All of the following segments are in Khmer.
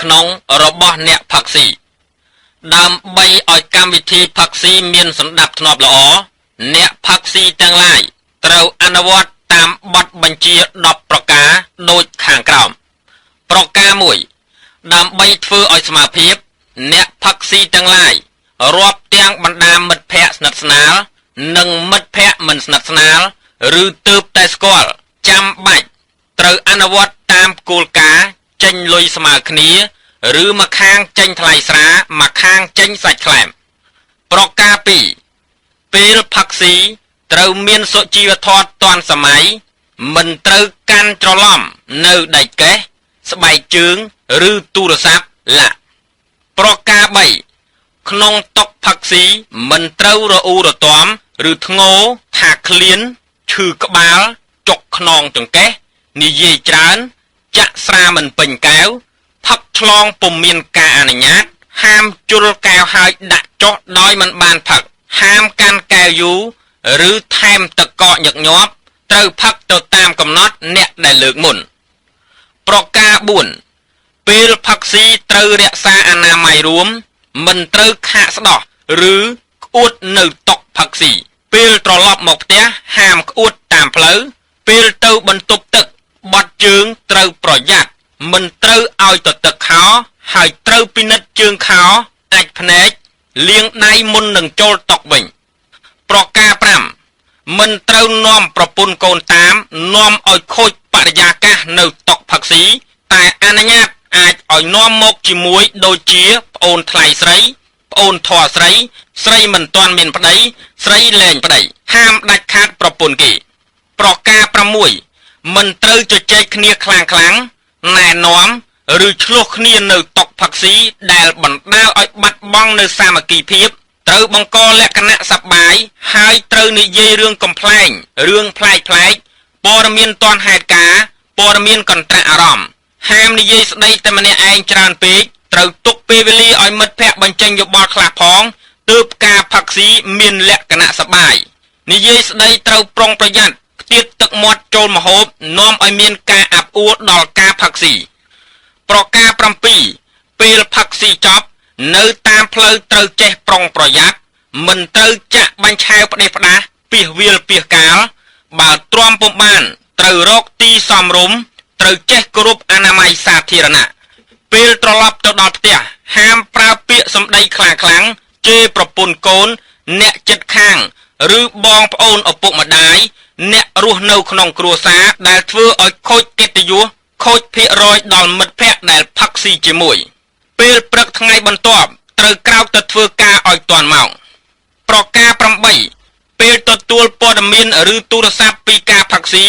ក្នុងរបស់អ្នកផឹកស៊ីដើម្បីឲ្យកម្មវិធីផឹកស៊ីមានសណ្ដាប់ធ្នាប់ល្អអ្នកផឹកស៊ីទាំងឡាយត្រូវអនុវត្តតាមបទបញ្ជា10ប្រការដូចខាងក្រោមប្រការ1ដើម្បីធ្វើឲ្យស្មើភាពអ្នកផឹកស៊ីទាំងឡាយរាប់ទាំងបណ្ដាមិត្តភក្តិស្និទ្ធស្នាលនិងមិត្តភក្តិមិនស្និទ្ធស្នាលឬទើបតែស្គាល់ចាំបាច់ត្រូវអនុវត្តតាមគោលការណ៍ចេញលុយស្មើគ្នាឬម្ខាងចេញថ្លៃស្រាម្ខាងចេញសាច់ក្លែមប្រការ2ពេលផឹកស៊ីត្រូវមានសុជីវធម៌ទាន់សម័យមិនត្រូវកាន់ច្រឡំនៅដែកកេះស្បែកជើងឬទូរស័ព្ទឡាក់ប្រការ3ក្នុងតុផឹកស៊ីមិនត្រូវរអ៊ូរទាំឬធ្ងោថាឃ្លានឈឺក្បាលចុកខ្នងចង្កេះនិយាយច្រើនចាក់ស្រាមិនពេញកែវផឹកឆ្លងពុំមានការអនុញ្ញាតហាមជុលកែវហើយដាក់ចុះដោយមិនបានផឹកហាមកាន់កែវយូរឬថែមទឹកកកញឹកញាប់ត្រូវផឹកទៅតាមកំណត់អ្នកដែលលើកមុនប្រការ4ពេលផឹកស៊ីត្រូវរក្សាអនាម័យរួមមិនត្រូវខាកស្ដោះឬក្អួតនៅតុផឹកស៊ីពេលត្រឡប់មកផ្ទះហាមក្អួតតាមផ្លូវពេលទៅបន្ទប់ទឹកបត់ជើងត្រូវប្រយ័ត្នមិនត្រូវឲ្យទៅទឹកខោហើយត្រូវពិនិត្យជើងខោអាចភ្នែកលាងដៃមុននឹងចូលតុវិញប្រការ5មិនត្រូវនាំប្រពន្ធកូនតាមនាំឲ្យខូចបរិយាកាសនៅតុផឹកស៊ីតែអនុញ្ញាតអាចឲ្យនាំមកជាមួយដូចជាប្អូនថ្លៃស្រីប្អូនធរស្រីស្រីមិនទាន់មានប្តីស្រីលែងប្តីហាមដាច់ខាតប្រពន្ធគេប្រការ6មិនត្រូវជជែកគ្នាខ្លាំងខ្លាំងណែនាំឬឆ្លោះគ្នានៅតុផឹកស៊ីដែលបណ្ដាលឲ្យបាត់បង់នៅសាមគ្គីភាពត្រូវបង្កលក្ខណៈសប្បាយហើយត្រូវនិយាយរឿងកំប្លែងរឿងប្លែកប្លែកព័ត៌មានទាន់ហេតុការណ៍ព័ត៌មានកន្ត្រាក់អារម្មណ៍ហាមនិយាយស្ដីតែម្នាក់ឯងច្រើនពេកត្រូវទុកពេលវេលាឲ្យមិត្តភក្តិបញ្ចេញយោបល់ខ្លះផងទើបការផឹកស៊ីមានលក្ខណៈសប្បាយនិយាយស្ដីត្រូវប្រុងប្រយ័ត្នខ្ទាតទឹកមាត់ចូលម្ហូបនាំឲ្យមានការអាប់អួរដល់ការផឹកស៊ីប្រការ7ពេលផឹកស៊ីចប់នៅតាមផ្លូវត្រូវចេះប្រុងប្រយ័ត្នមិនត្រូវចាក់បាញ់ឆាវផ្ដេសផ្ដាសពាសវាលពាសកាលបើទ្រាំពុំបានត្រូវរកទីសមរម្យត្រូវចេះគោរពអនាម័យសាធារណៈពេលត្រឡប់ទៅដល់ផ្ទះហាមប្រើពាក្យសម្ដីខ្លាំងខ្លាំងជេរប្រពន្ធកូនអ្នកចិត្តខាងឬបងប្អូនឪពុកម្ដាយអ្នករស់នៅក្នុងគ្រួសារដែលធ្វើឲ្យខូចកិត្តិយសខូចភាគរយដល់មិត្តភក្តិដែលផឹកស៊ីជាមួយពេលព្រឹកថ្ងៃបន្ទាប់ត្រូវក្រោកទៅធ្វើការឲ្យទាន់ម៉ោងប្រការ8ពេលទទួលព័ត៌មានឬទូរស័ព្ទពីការផឹកស៊ី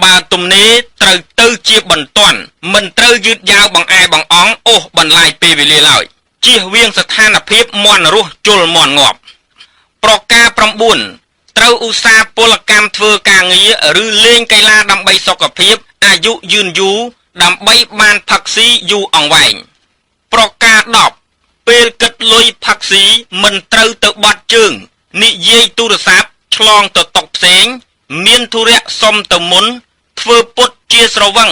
បើទំនេរត្រូវទៅជាបន្ទាន់មិនត្រូវយឺតយ៉ាវបង្អែបង្អង់អូសបន្លាយពេលវេលាឡើយជៀសវាងស្ថានភាពមន់រស់ជុលមន់ងាប់ប្រការ9ត្រូវឧស្សាហ៍ពលកម្មធ្វើការងារឬលេងកីឡាដើម្បីសុខភាពអាយុយឺនយូរដើម្បីបានផឹកស៊ីយូរអង្វែងប្រការ10ពេលគិតលុយផឹកស៊ីមិនត្រូវទៅបត់ជើងនិយាយទូរស័ព្ទឆ្លងទៅតុផ្សេងមានធុរៈសុំទៅមុនធ្វើពុតជាស្រវឹង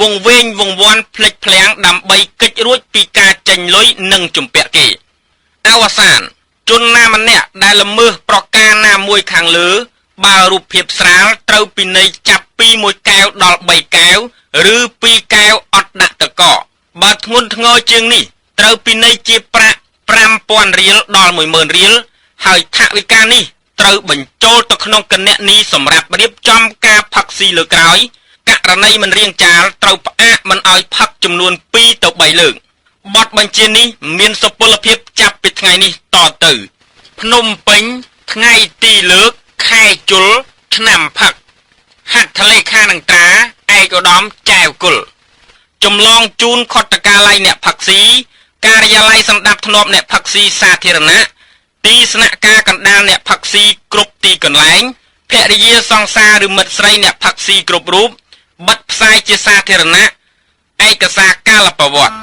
វង្វេងវង្វាន់ភ្លេចភ្លាំងដើម្បីគេចរួចពីការចេញលុយនិងជំពាក់គេអវសានជនណាម្នាក់ដែលល្មើសប្រការណាមួយខាងលើបើរូបភាពស្រាលត្រូវពិន័យចាប់ពី1កែវដល់3កែវឬ2កែវអត់ដាក់ទឹកកកបើធ្ងន់ធ្ងរជាងនេះត្រូវពិន័យជាប្រាក់5000រៀលដល់10000រៀលហើយថវិកានេះត្រូវបញ្ចូលទៅក្នុងគណនីសម្រាប់រៀបចំការផឹកស៊ីលើក្រោយករណីមិនរៀងចាលត្រូវផ្អាកមិនឲ្យផឹកចំនួន2ទៅ3លើកបទបញ្ជានេះមានសុពលភាពចាប់ពីថ្ងៃនេះតទៅភ្នំពេញថ្ងៃទីលើកខែជុលឆ្នាំផឹកហត្ថលេខានឹងត្រាឯកឧត្តមចែវគុលចម្លងជូនខុទ្ទកាល័យអ្នកផឹកស៊ីការិយាល័យសម្ដាប់ធ្នាប់អ្នកផឹកស៊ីសាធារណៈទីស្នាក់ការកណ្ដាលអ្នកផឹកស៊ីគ្រប់ទីកន្លែងភរិយាសង្សារឬមិត្តស្រីអ្នកផឹកស៊ីគ្រប់រូបបិទផ្សាយជាសាធារណៈឯកសារកាលប្រវត្តិ